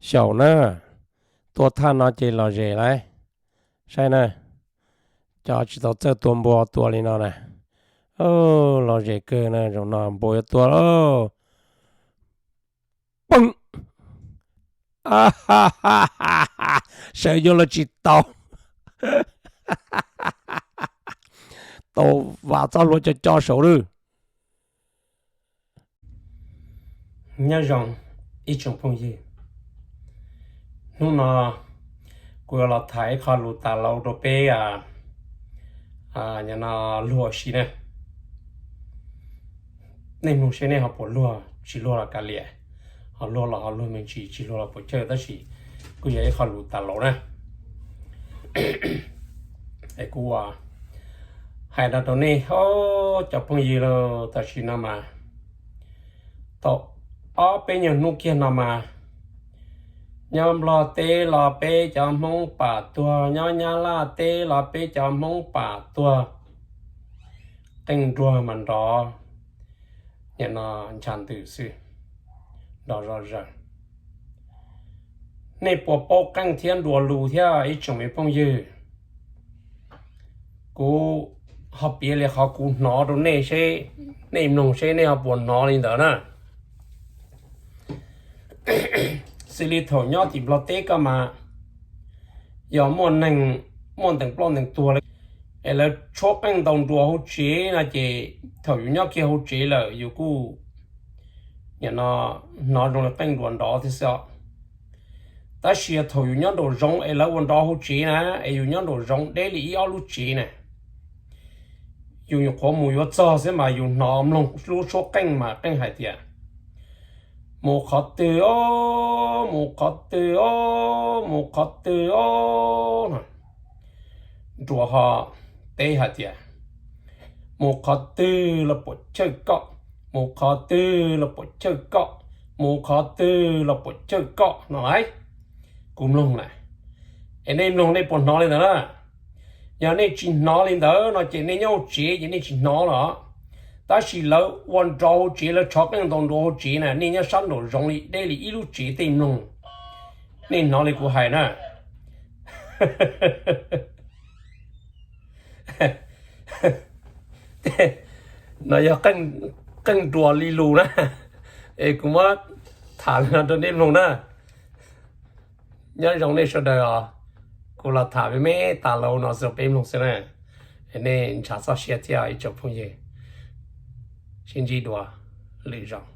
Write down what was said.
Xyaum na, tua thaj no ces lom zem lauj. Saib na, cov tsis tau txawj tua npua tua li no na, lom zem kawg na, zaum no npua yuav tuag lauj. Poob! Sawv yuav luag tsis tau, tau vam txoj hlua co co saud lawm. Nyob zoo ib tsoom phooj ywg, hnub no kuv yuav los tham ib qho lus tas laus rau peb luag si na. Nej mloog seb nej ho puas luag, tsis luag los kav liam, ho luag los ho luag me ntsis, tsis luag los puas chawj, tab sis kuj yog ib qho lus tas laus na. Es kuv hais no rau nej cov phooj ywg lauj, tam sim no mas tau ob peb nyuag hnub kiag no mas nyob Nplog teb los peb cov Hmoob pam tuag, nyob Nyab Laj teb los peb cov Hmoob pam tuag, qeej nruas mas nrov, nim no ncha ntws xwb, nrov zom zaws. Nej puas paub qeej thiab nruas lus thiab ib tsoom me phooj ywg? Kuv ho piav li qhov kuv hnov rau nej seb, nej mloog seb nej ho puas hnov li ntawd na. Xws li thaum nyob tim Nplog teb ko mas yog muaj neeg, muaj ntees ploj ntees tuag lawm es lawv tshuab qeej ntaus nruas hauv tsev no ces thaum yus nyob kiag hauv tsev lawm yus kuj nim no hnov zoo li qeej nruas nrov thiab xwb os. Tab sis thaum yus nyob nraum zoov es lawv ua nrov hauv tsev na, es yus nyob nraum zoov deb li ib ob lub tsev na, yus nyuam qhuav mus yuav txog xwb mas yus hnov mloog lub tshuab qeej mas qeej hais tias, mus qhov twg os, mus qhov twg os, mus qhov twg os no. Nruas ho teb hais tias, mus qhov twg los puas chawj koj, mus qhov twg los puas chawj koj, mus qhov twg los puas chawj koj no lauj. Kuv mloog na, es nej mloog nej puas hnov li ntawd na? Yog nej tsis hnov li ntawd no ces nej nyob hauv tsev ces nej tsis hnov los, tab sis lawv ua nrov hauv tsev, lawv tshov qeej ntaus nruas hauv tsev na, nej nyob sab nraum zoov li deb li ib lub tsev tej mloog, nej hnov li kuv hais na. No yog qeej nruas li lus na, es kuv muab tham li no rau nej mloog na. Nyob zoo nej sawv daws os, kuv los tham me me tas laus no rau peb mloog xwb na. Nej ntshav txoj sia thiab ib tsoom phooj ywg, sib ntsib dua lwm zaus.